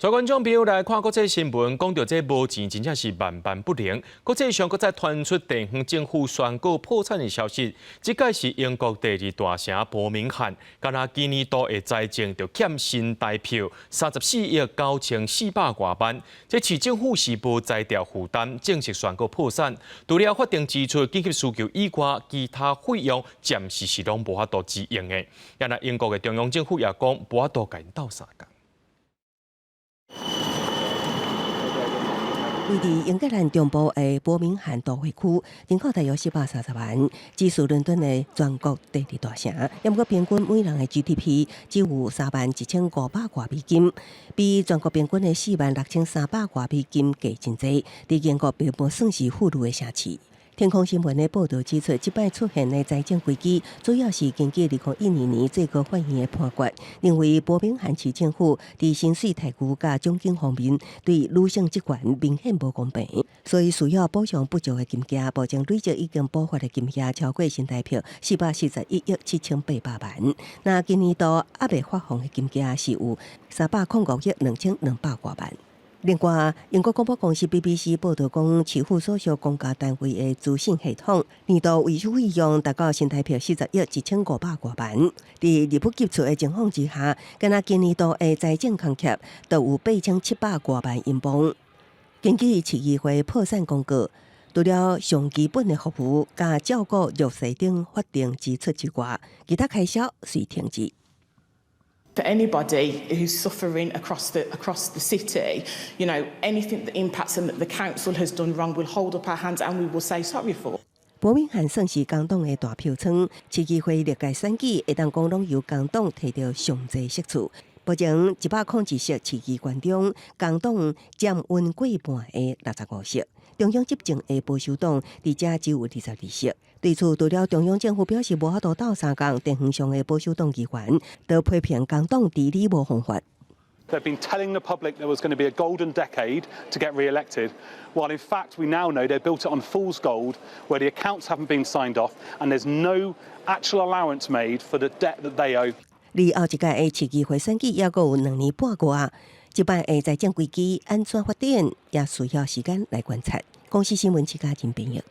所以觀眾朋友來看國際新聞，講著這無錢真正是萬萬不能。國際上閣再傳出地方政府宣告破產的消息，這擺是英國第二大城伯明翰，干焦今年度的財政就欠新台票34億9400外萬，這市政府是無才調負擔，正式宣告破產。除了法定支出、緊急需求以外，其他費用暫時是攏無法度支應的。啊，英國的中央政府也講無法度共𪜶鬥相共。位佇英格蘭中部的伯明翰都會區，人口大約430萬，只是倫敦的全國第二大城。毋過平均每人的 GDP 只有31,500外美金，比全國平均的46,300外美金低真濟。佇英國並無算是富裕的城市。天空新聞的報導指出，這擺出現的財政危機，主要是根據2012年最高法院的判決，認為伯明翰市政府佇薪水待遇佮獎金方面對女性職員明顯無公平，所以需要補償不足的金額。目前累積已經補發的金額超過新台票441億7800萬。那今年度猶未發放的金額是有305億2200外萬。另外，英國廣播公司 BBC 報導講，市府所屬公家單位的資訊系統年度維修費用達到新台票40億1500外萬。佇入不敷出的情況之下，干焦今年度的財政空缺就有8700外萬英鎊。根據市議會破產公告，除了上基本的服務佮照顧弱勢等法定支出之外，其他開銷隨停止。 For anybody who's suffering across the city, anything that impacts them that the council has done wrong, we'll hold up our hands and we will say sorry for. 伯明翰算是工黨的大票倉，市議會歷屆選舉會當講攏由工黨提著上濟席次。目前101席市議員中，工黨佔穩過半的65席，中央執政的保守黨佇遮只有22席。對此，除了中央政府表示無法度鬥相共，地方上的保守黨議員都批評工黨治理無方法。 They've been telling the public there was going to be a golden decade to get re-elected, while in fact we now know they built it on fool's gold, where the accounts haven't been signed off and there's no actual allowance made for the debt that they owe. 離後一屆的市議會選舉猶閣有2年半外，這擺的財政危機按怎發展，也需要時間來觀察。公視新聞，徐家仁編譯。